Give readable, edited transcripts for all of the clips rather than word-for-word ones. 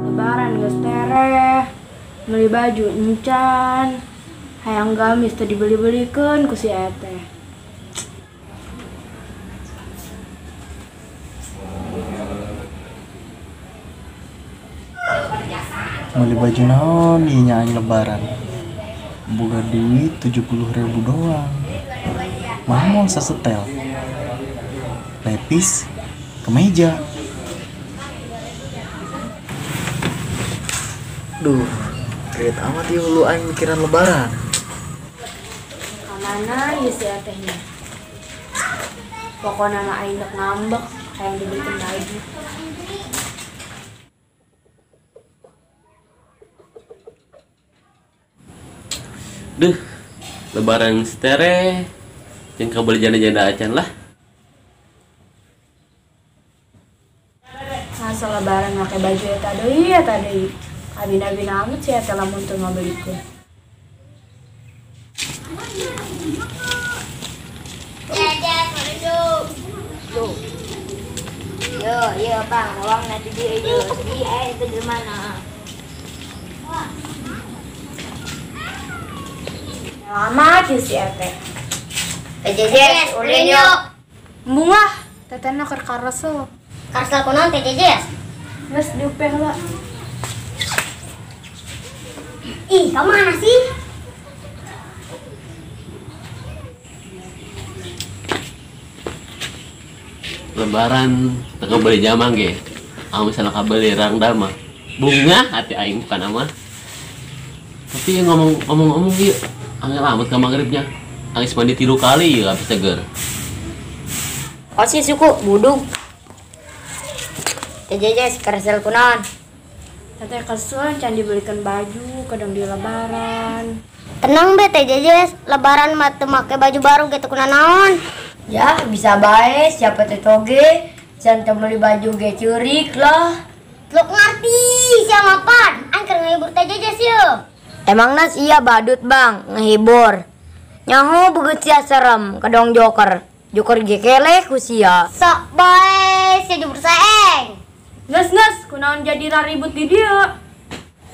Lebaran geus tereh, meuli baju encan, hayang gamis teu dibeli-belikeun ku si Eteh. Meuli baju naon ieu nya aing lebaran. Boga duit 70.000 doang. Mah moal sasetel. Lepis, kemeja. Duh, kredit amat ieu hulu aing mikiran lebaran. Kamana ieu si Etehnya? Pokona mah aing dek ngambek hayang dibelikeun baju. Duh, lebaran setere, jeung kabeli janda-janda acan lah. Masa lebaran make baju eta deui eta deui. Abina-abina amat sih eta lamun teu ngabelikeun. Yo, yo bang, uang nanti dia yo, dia itu di mana? Lama sih si Eteh. Teh Jejes, ulin yuk. Embung lah, tetehna keur karesel. Karesel kunaon Teh Jejes? Geus diupeh lah. Ih, kamu mana sih? Lebaran teu beli jamang ge. Amun misalnya kabeli rangda mah bunga hati aing bukan mah. Tapi ngomong-ngomong ieu angel amat ka magribnya. Angis mandi 3 kali ya habis seger. Oh si suku budung. Teh Jejes karesel kunaon? Teteh kesel can dibelikan baju kadang di lebaran. Tenang be Teh Jejes, lebaran mah teu make baju baru gitu kunaon. Ya bisa bae siapa teh toge can teu meuli baju ge ceurik lah. Lu ngerti siapa pan? Aing keur ngehibur Teh Jejes yeuh. Emangna sia badut bang ngehibur. Nyaho beungeut sia serem kadong joker. Joker ge keleh ku sia. Sok bae sia jubur saeng. Geus kunaon jadi raribut di dieu.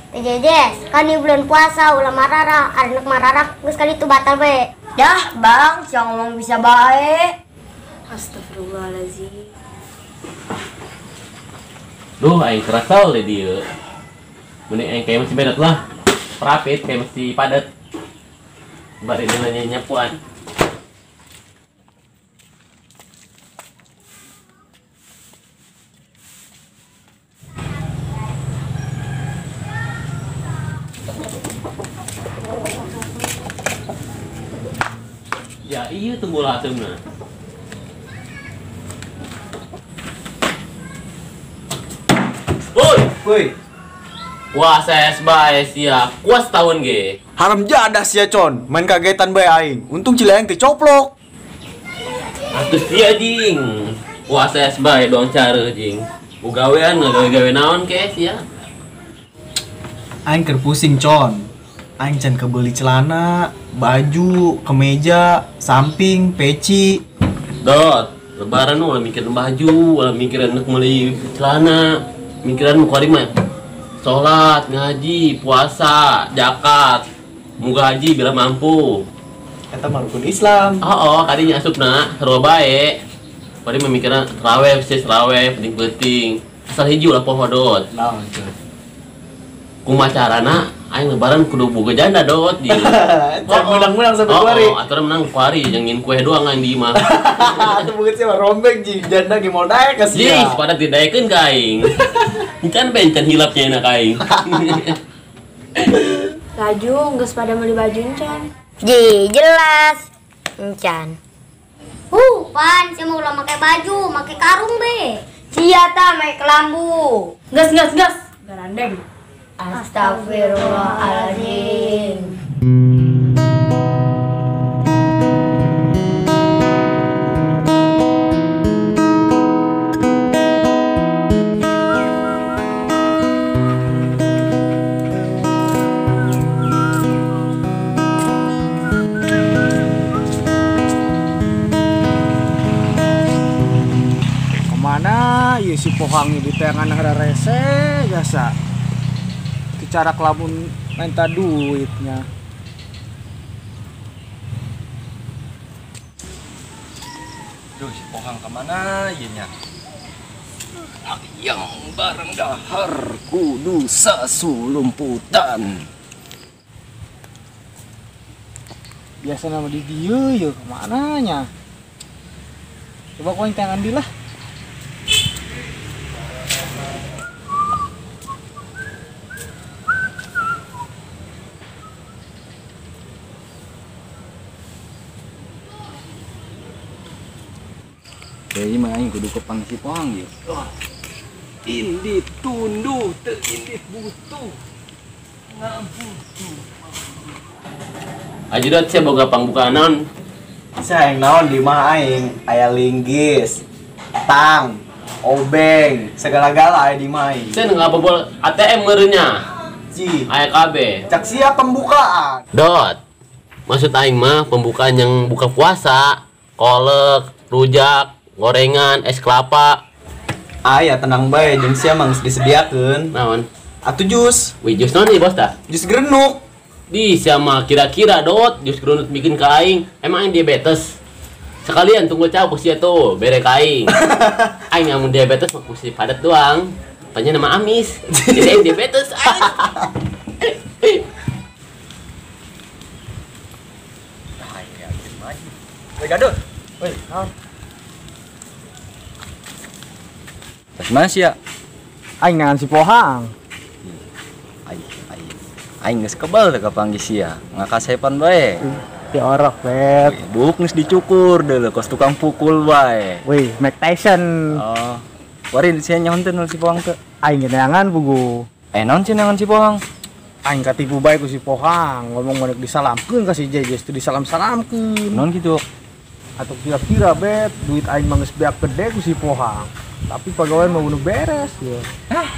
Teh Jejes, kan di bulan puasa ulah mararah, arenak mararah geus kali itu batal we. Dah bang, sia ngomong bisa bae. Astagfirullahalazim. Duh, aing kerasal deh dieu. Mending aing kayak masih bedat lah. Prapit kayak masih padat. Bari nanya nyapuan. Ya iya tunggu lah haseumna. Woi, woi. Wah, saya bae sia. Kuas tahun ge. Haram jadah sia con, main kagetan bae aing. Untung cili aing teh coplok. Atuh sia jing. Wah, saya bae doang cara jing. Ugawean ngagawe-gawe naon ke sia. Aing keur pusing con. Aing can kebeli celana, baju, kemeja, samping, peci. Dot, lebaran ulah mikirin baju, ulah mikirin untuk beli celana, mikiran mu mah sholat, ngaji, puasa, zakat, muga haji bila mampu. Eta mah rukun Islam. Oh, kadinya asupna sarua bae. Bari memikiran terawih, sis terawih, penting-penting. Asal hiji ulah poho dot. Naon tuh? Kumaha carana aing lebaran kudu boga janda dot di. Can menang-menang sampai kuari. Oh, aturan menang kuari jeung kue doang aing di imah. Atuh beungeut sia mah rombeng jeung janda ge moal daek ka sia. Jing, pada didaekeun ka aing. Can bencan hilapnya enak aing. Laju geus pada meuli baju encan. Ji, jelas. Encan. Pan sia mah ulah make baju, make karung be. Sia tah make kelambu. Gas gas gas. Garandeng. Astagfirullahaladzim. Kemana ieu si Pohang di tangan rese jasa. Cara kelamun minta duitnya. Duh, si Pohang kemana ieu nya? Yang bareng dahar kudu sasulumputan. Biasa nama di dieu ieu kemana nya? Coba kau yang tangan di lah. Kayaknya mah aing kudu kepang si Pohang ieu. Oh. Indit tunduh teu indit butuh. Ngabutuh. Aji dot sia boga pangbukaan naon? Sia aing naon di mah aing aya linggis, tang, obeng, segala-gala aya di mah aing. Sia ngabobol ATM meureunnya. Ci, aya kabeh. Cak sia pembukaan. Dot. Maksud aing mah pembukaan yang buka puasa, kolek, rujak, gorengan, es kelapa. Aya tenang bae jeung sia mah geus disediakeun. Naon? Atuh jus. Wih, jus naon ieu bos tah? Jus gerenuk. Di sia mah kira-kira dot jus gerenuk bikin ka aing. Emang aing diabetes. Sekalian tunggu cau ku sia tuh, bere ka aing. Aing amun diabetes mah kursi padat doang. Tanya nama amis. Jadi aing diabetes aing. Aing yakin maju. Woi gadut. Woi, naon? Tas mana sih ya? Aing nangan si Pohang. Aing geus kebal teh kapanggih sia. Ngakasepan bae. Ti orok, Bet. Buk geus dicukur deuleu kos tukang pukul bae. Wih, Mike Tyson. Oh. Warin sia nyaho teh si Pohang teh. Aing ge neangan bugu. Naon sia neangan si Pohang? Aing katipu bae ku si Pohang, ngomong menek disalamkeun ka si Jejes teu disalam-salamkeun. Naon kitu? Atau kira-kira Bet, duit aing mah geus beak gede ku si Pohang. Tapi pegawai mau bunuh beres ya. Hah?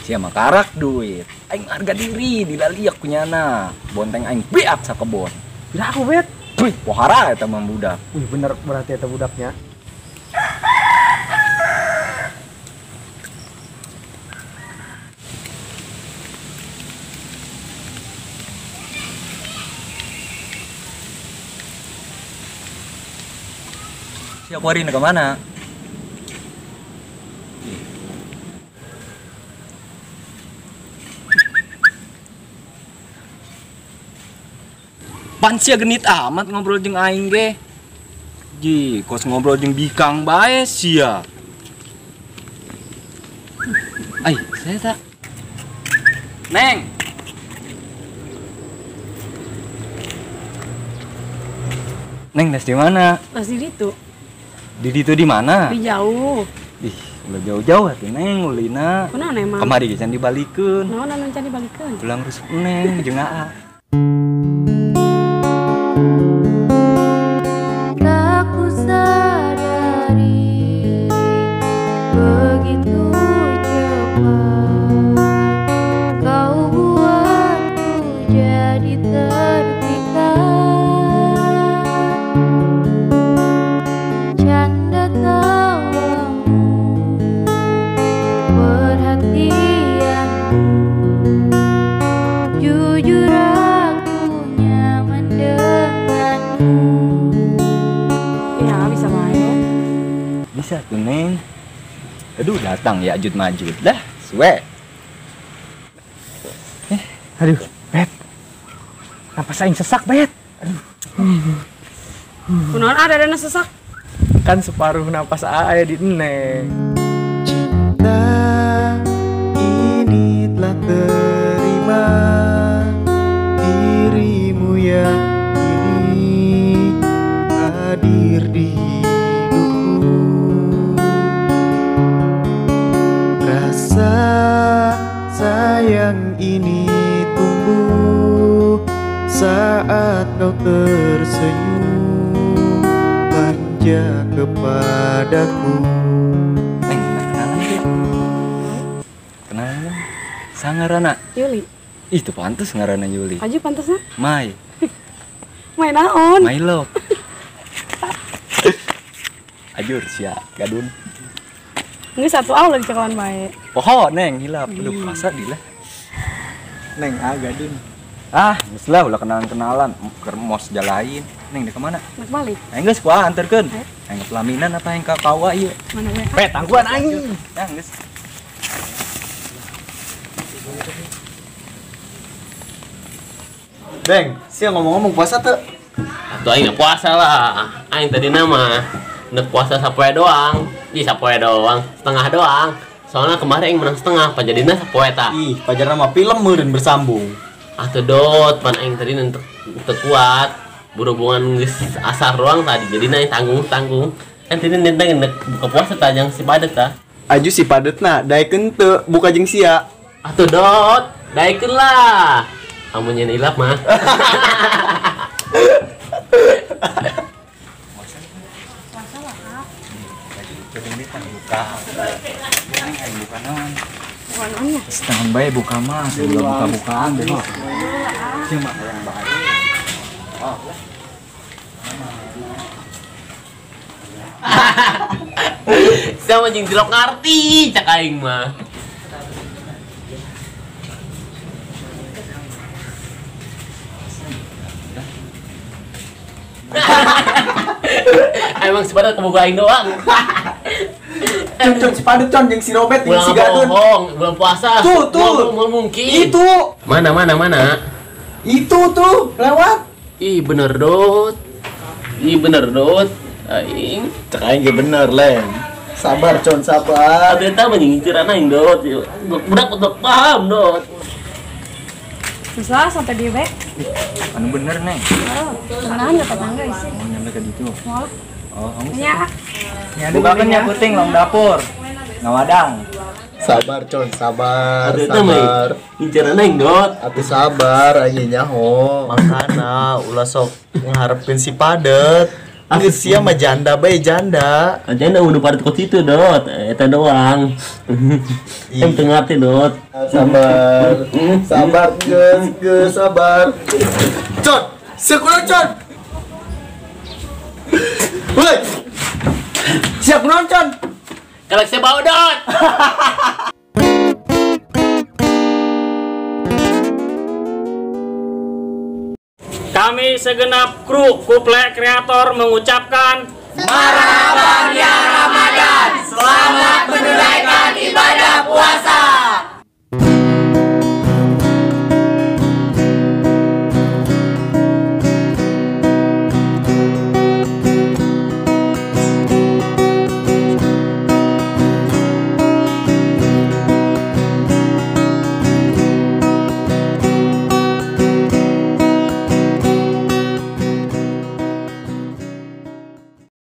Sia mah karak duit. Aing harga diri dilaliak ku nyana. Bonteng aing beak sakebon. Kira aku Bet. Wih, pohara eta mah budak. Wih, bener berarti eta budaknya. Sia kuarin ke mana? Pan sia genit amat ngobrol jeung aing ge. Ji, kos ngobrol jeung bikang bae sia. Ai, saya tak. Neng. Neng, das di mana? Das di ditu. Di ditu di mana? Di jauh. Ih, ulah jauh-jauh atuh Neng, ulina. Kunaon emang? Kamari ge can dibalikeun. Naon anu can dibalikeun? Tulang rusuk Neng jeung Aa. Tak ku sadari begitu cepat kau buatku jadi terpikat. Canda tawamu, perhatianmu, jujur aku nyaman denganmu. Ya bisa main. Bisa tuh Neng. Aduh datang ya ajut majut dah, suwe. Aduh, Bet. Napas aing sesak, Bet. Aduh. Kunaon ada dana sesak? Kan separuh napas aya di Neng. Cinta ini telah terima dirimu yang kini hadir di tersenyum manja kepadaku. Neng, kenalan tuh. Kenalan dong. Sangarana Yuli. Ih, itu pantes ngaranna Yuli. Aja pantasnya. Mai. Mai naon? Mai love. Ajur sia, gadun. Geus satu ah ulah dicakalan bae. Poho neng hilap. Aduh, asa dilah. Neng ah gadun. Ah, geus lah ulah kenalan-kenalan, keur mos jalain. Neng di kemana? Nak balik. Aing geus kuah anterkeun. Aing ke pelaminan apa yang ka kawa ieu? Mana we? Pe tangguan aing. Ya geus. Beng, sia ngomong-ngomong puasa teu? Atuh aing puasa lah. Aing tadi nama nek puasa sapoe doang. Ih, sapoe doang, setengah doang. Soalnya kemarin aing menang setengah, pajadina sapoe ta. Ih, pajarna mah film meureun bersambung. Atuh dot, pan aing tadi teu kuat. Berhubungan geus asar doang tadi, jadi aing tanggung-tanggung. Kan tadi nentang nek buka puasa ta jeung si padet ta. Aju si padetna daekeun teu buka jeung sia. Atuh dot, daekeun lah. Amun nyen ilap mah. Setengah bae buka mah, sebelum buka-bukaan deh. Cuma yang bae. Oh. Sama jeung tilok ngarti cak aing mah. Emang si padet kebuka aing doang. Con si padet con jeung si Robert jeung si Gadun. Bohong, bulan puasa. Tuh, tuh. Mau mungkin. Itu. Mana mana mana? Itu tuh, lewat. Ih, bener dot. Ih, bener dot. Aing. Cek aing ge bener, Leng. Sabar con, sabar. Ada eta mah nyingiran aing dot. Budak udah paham dot. Susah sampai di bae. Anu bener, Neng. Oh, kenalan enggak tetangga sih. Mau nyampe ke ditu. Mau. Oh, kamu ya. Bukakan ya puting long dapur. Ngawadang. Sabar con, sabar, sabar. Inceran aing dot. Atuh sabar aing nyaho. Makana ulah sok ngarepkeun si padet. Geus sia mah janda bae janda. Janda udah padet kok situ dot. Eta doang. Em teu ngarti dot. Sabar. Sabar geus, geus sabar. Con, sekulo con. Woi. Siap nonton. Kalau saya bau dot. Kami segenap kru Kuple Kreator mengucapkan Marhaban ya Ramadan. Selamat menunaikan ibadah puasa.